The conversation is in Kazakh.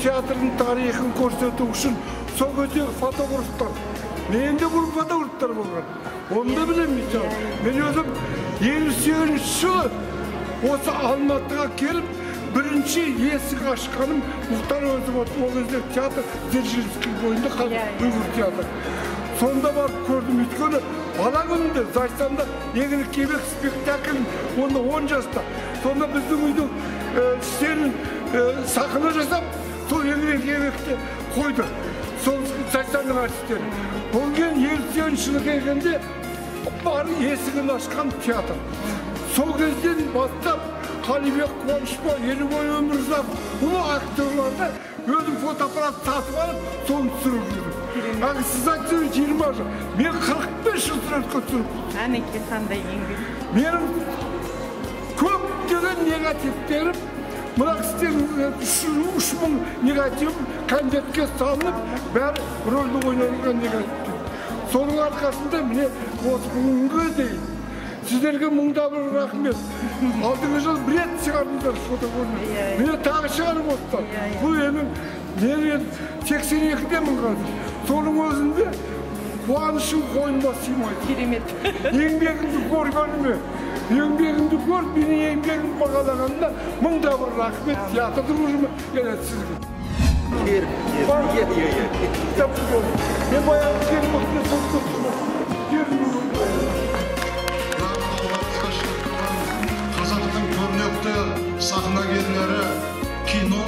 театрдың тарихын көрсету үшін сол кездегі фотографтар, мен де бұрын фотографтар болған, оны да білемін. Мен өзім 58 жылы осы Алматыға келіп, бірінші есік ашқаным Мұхтар Әуезов, ол кезде театр Дзержинский бойында, қазір Ұйғыр театры. Сонда барып көрдім, өйткені бала күнімде Зайсанда Еңлік Кебек спектаклін, онда 10 жаста. Сонда біздің үйдің іштерін сахна жасап, сол Еңлік Кебекті қойдық. Сол Зайсанның артистері. Одан кейін 58 жылы келгенде бар есігін ашқан театр. Сол кезден бастап Қалибек Қуанышбай, Елубай Өмірзақов, ұлы актерларды өзім фотоаппарат сатып алып, соны түсіріп жүрдім. Әлгі сіз айтсаңыз 20 жыл, мен 45 жыл суретке түсіріп. Әнеки қандай еңбек. Менің көптеген негативтерім, мына кісілердің 3000 негативім конвертке салынып, бәрі рөлді ойнаған негативтер. Соның арқасында міне осы бүгінгі дейін сіздерге мыңда бір рахмет. Алдыңғы жыл бір рет шығардыңыздар фотокөрме. Міне тағы шығарып отырсыздар. Бұл менің, мен енді 82-демін қазір. Соның өзінде қуанышым қойныма сыймайды. Керемет. Еңбегімді көргеніме, еңбегімді көріп, менің еңбегімді бағалағанына мыңда бір рахмет театрдың ұжымы және сізге. Мен баяғы келіп отырмын. Қазақтың көрнекті сахнагерлері, кино